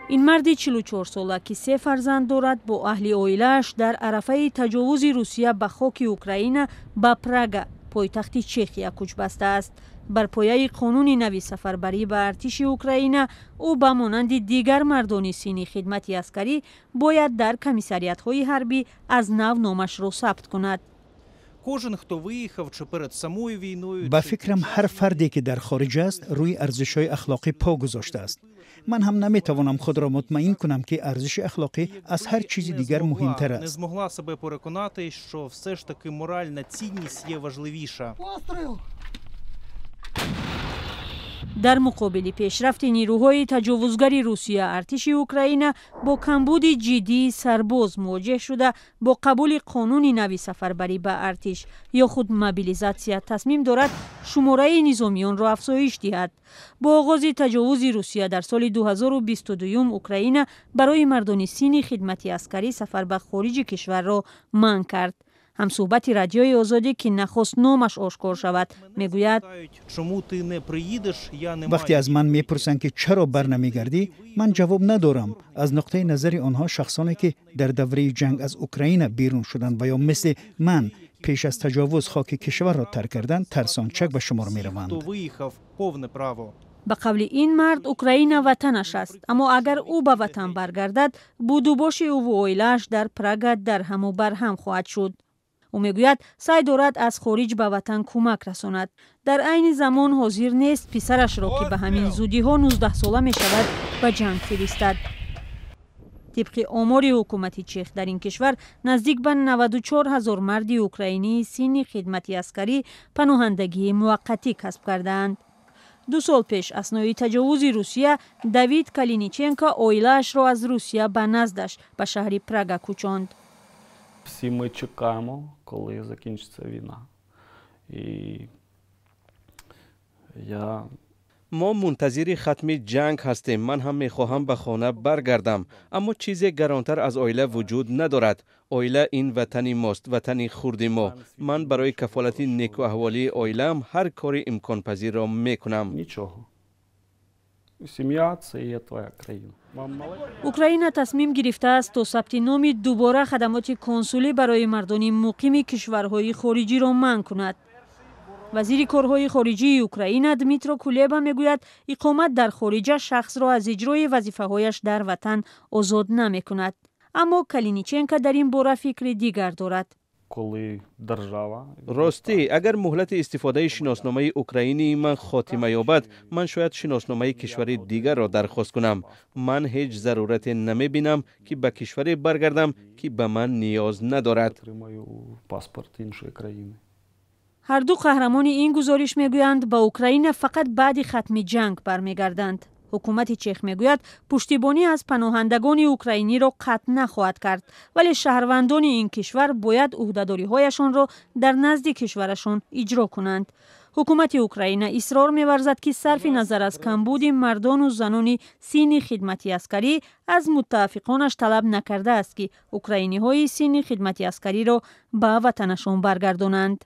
Ин марди 44-сола, ки се фарзанд дорад, бо аҳли оилааш дар арафаи таҷовузи Русия ба хоки Украина ба Прага, пойтахти Чехия, кӯч бастааст. Бар пояи қонуни нави сафарбарӣ ба артиши Украина, ӯ ба монанди дигар мардони синни хидмати аскарӣ бояд дар комиссариатҳои ҳарбӣ аз нав номашро сабт кунад. Кожен, хто виїхав чи перед самою війною, Ба фикрам, ҳар фарде, ки дар хориҷ аст, рӯи арзишҳои ахлоқӣ по гузоштааст. Ман ҳам наметавонам худро мутмаин кунам, ки арзиши ахлоқӣ аз ҳар чизи дигар муҳимтар не аст. Змогла себе переконати, що все ж таки моральна цінність є важливіша. Дар муқобили пешрафти нирӯҳои таҷовузгари Русия, артиши Украина бо камбуди ҷиддии сарбоз мувоҷеҳ шуда, бо қабули қонуни нави сафарбарӣ ба артиш ё худ мобилизатсия тасмим дорад шумораи низомиёнро афзоиш диҳад. Бо оғози таҷовузи Русия дар соли 2022, Украина барои мардони синни хидмати аскарӣ сафар ба хориҷи кишварро манъ кард. Ҳамсӯҳбати Радиои Озодӣ, ки нахост номаш ошкор шавад, мегӯяд: Чому ти не приїдеш, я не Вақте аз ман мепурсанд, ки чаро барнамегардӣ, ман ҷавоб надорам. Аз нуқтаи назари онҳо, шахсоне, ки дар давраи ҷанг аз Украина берун шуданд ва ё мисли ман пеш аз таҷовуз хоки кишварро тарк карданд, тарсончак ба шумор мераванд. Хто виїхав, повне право. Ба қавли ин мард, Украина ватанаш аст, аммо агар ӯ ба ватан баргардад, будубоши ӯву оилааш дар Прага дарҳаму барҳам хоҳад шуд. Ӯ мегӯяд, саъй дорад аз хориҷ ба ватан кӯмак расонад. Дар айни замон ҳозир нест писарашро, ки ба ҳамин зудиҳо 19-сола мешавад, ба ҷанг фиристад. Тибқи омори ҳукумати Чех, дар ин кишвар наздик ба 94 ҳазор марди украинии синни хидмати аскарӣ паноҳандагии муваққатӣ касб кардаанд. 2 сол пеш, аснои таҷовузи Русия, Давид Калиниченко оилаашро аз Русия ба наздаш, ба шаҳри Прага кӯчонд. Всі ми чекаємо, коли закінчиться війна. І я Мо мунтазири хатми ҷанг ҳастем. Ман ҳам мехоҳам ба хона баргардам, аммо чизе гаронтар аз оила вуҷуд надорад. Оила ин ватани мост, ватани хурди мо. Ман барои кафолати некуаҳволии оилаам ҳар кори имконпазирро мекунам. Нічого. Сім'я це є твоя країна. Вам маленька? Украина тасмим гирифтааст, то сабти номи дубора хадамоти консулӣ барои мардони муқими кишварҳои хориҷиро манъ кунад. Вазири корҳои хориҷии Украина Дмитро Кулеба мегӯяд, иқомат дар хориҷа шахсро аз иҷрои вазифаҳояш дар ватан озод намекунад. Аммо Калиниченко дар ин бора фикри дигар дорад. Коли держава Ростӣ, агар муҳлати истифодаи шиносномаи украинии ман хотима ёбад, ман шояд шиносномаи кишвари дигарро дархост кунам. Ман ҳеҷ зарурате намебинам, ки ба кишваре баргардам, ки ба ман ниёз надорад. Отримаю паспорт іншої країни. Ҳарду қаҳрамони ин гузориш мегӯянд, ба Украина фақат баъди хатми ҷанг бармегарданд. Ҳукумати Чех мегӯяд, пуштибонӣ аз паноҳандагони украиниро қатъ нахоҳад кард, вале шаҳрвандони ин кишвар бояд ӯҳдадориҳояшонро дар назди кишварашон иҷро кунанд. Ҳукумати Украина исрор меварзад, ки сарфи назар аз камбуди мардону занони синни хидмати аскарӣ, аз муттафиқонаш талаб накардааст, ки украиниҳои синни хидмати аскариро ба ватанашон баргардонанд.